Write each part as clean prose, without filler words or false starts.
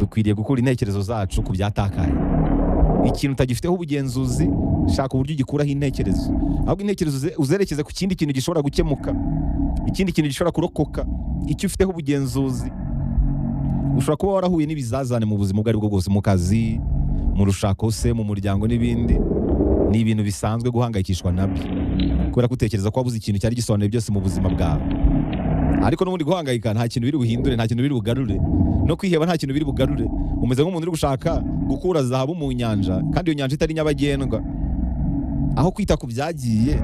Dukwiriye gukura intekerezo zacu ku byatakaye. Ikintu utagifiteho ubugenzuzi, shaka uburyo ugikuraho intekerezo, ahubwo intekerezo uzerekeze ku kindi kintu gishobora gukemuka, ikindi kintu gishobora kurokoka, icyo ufiteho ubugenzuzi. Ushobora kuba warahuye n'ibizazane mu buzima ubwo ari bwo bwose, mu kazi, mu rushako se, mu muryango n'ibindi. Ni ibintu bisanzwe guhangayikishwa nabyo kubera ko utekereza ko wabuze ikintu cyari gisobanuye byose mu buzima bwawe. Ariko n'ubundi guhangayika nta kintu biri buhindure, nta kintu biri bugarure, no kwiheba nta kintu biri bugarure. Umeze nk'umuntu uri gushaka gukura zahabu mu nyanja kandi iyo nyanja itari nyabagendwa. Aho kwita ku byagiye,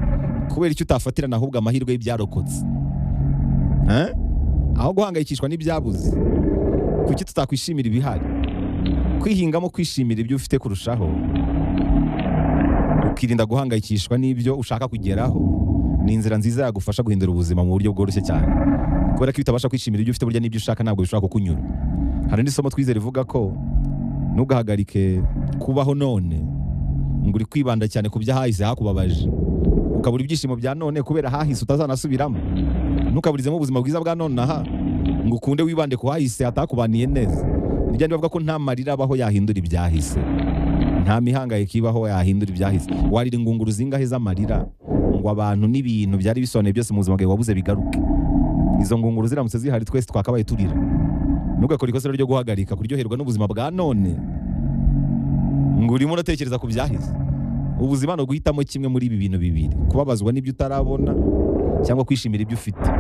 kubera icyo utafatirana ahubwo amahirwe y'ibyarokotse? Eh? Aho guhangayikishwa n'ibyabuze, kuki tutakwishimira ibihari? Kwihingamo kwishimira ibyo ufite kurushaho, ukirinda guhangayikishwa n'ibyo ushaka kugeraho, ni inzira nziza yagufasha guhindura ubuzima mu buryo bworoshye cyane, kubera ko iyo utabasha kwishimira ibyo ufite, burya n'ibyo ushaka ntabwo bishobora kukunyura. Hari indi somo twizere rivuga ko ntugahagarike kubaho none ngo uri kwibanda cyane ku by'ahahise hakubabaje, ukabura ibyishimo bya none kubera ahahise utazanasubiramo. Ntukaburizemo ubuzima bwiza bwa none aha ngo ukunde wibande ku hahise hatakubaniye neza. Nijya bavuga ko nta marira abaho yahindura ibyahise, nta mihangayiko ibaho yahindura ibyahise. Warira ingunguru zingahe z'amarira ngo abantu n'ibintu byari bisobanuye byose mu buzima bwawe wabuze bigaruke? Izo ngunguru ziramutse zihari, twese twakabaye turira. Ntugakore ikosa ryo guhagarika kuryoherwa n'ubuzima bwa none ngo urimo uratekereza ku byahise. Ubuzima ni uguhitamo kimwe muri ibi bintu bibiri: kubabazwa n'ibyo utarabona cyangwa kwishimira ibyo ufite,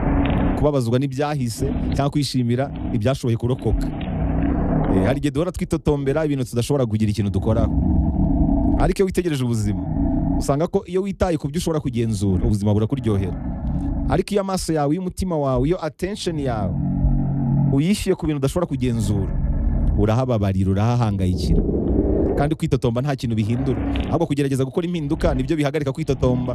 kubabazwa n'ibyahise cyangwa kwishimira ibyashoboye kurokoka. Hari igihe duhora twitotombera ibintu tudashobora kugira ikintu dukoraho, ariko iyo witegereje ubuzima usanga ko iyo witaye ku byo ushobora kugenzura, ubuzima burakuryohera. Ariko iyo amaso yawe, y'umutima wawe, iyo attention yawe uyishyuye ku bintu udashobora kugenzura, urahababarira, urahahangayikira. Kandi kwitotomba nta kintu bihindura, ahubwo kugerageza gukora impinduka nibyo bihagarika kwitotomba.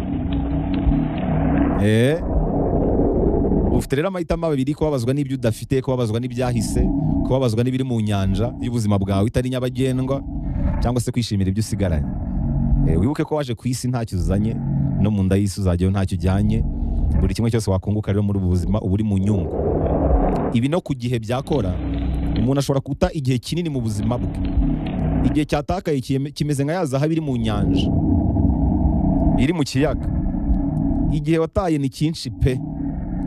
Ufite rero amahitamo abiri: kubabazwa n'ibyo udafite, kubabazwa n'ibyahise, kubabazwa n'ibiri mu nyanja y'ubuzima bwawe itari nyabagendwa, cyangwa se kwishimira ibyo usigaranye. Wibuke ko waje ku isi ntacyo uzanye, no mu nda y'isi uzajyayo ntacyo ujyanye. Buri kimwe cyose wakunguka rero muri ubu buzima, uba uri mu nyungu. Ibi no ku gihe byakora. Umuntu ashobora guta igihe kinini mu buzima bwe. Igihe cyatakaye kimeze nka ya zahabu iri mu nyanja, iri mu kiyaga. Igihe wataye ni cyinshi pe,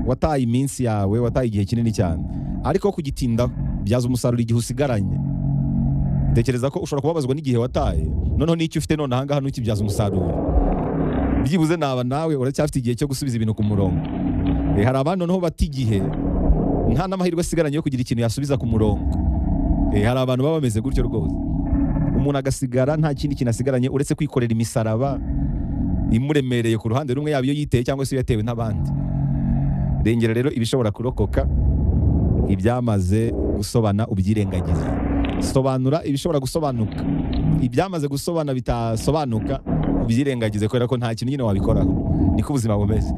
wataye iminsi yawe, wataye igihe kinini cyane, ariko kugitindaho, byaza umusaruro igihe usigaranye. Tekereza ko ushobora kubabazwa n'igihe wataye, noneho n'icyo ufite none ahangaha ntukibyaza umusaruro. Byibuze naba nawe uracyafite igihe cyo gusubiza ibintu ku murongo. Hari abandi noneho bata igihe nta n'amahirwe asigaranye yo kugira ikintu yasubiza ku murongo. Hari abantu baba bameze gutyo rwose, umuntu agasigara nta kindi kintu asigaranye uretse kwikorera imisaraba imuremereye ku ruhande rumwe, yaba iyo yiteye cyangwa se iyo yatewe n'abandi. Rengera rero ibishobora kurokoka, ibyamaze gusobana ubyirengagize. Sobanura ibishobora gusobanuka, ibyamaze gusobana bitasobanuka ubyirengagize, kubera ko nta kintu nyine wabikoraho. Niko ubuzima bumeze.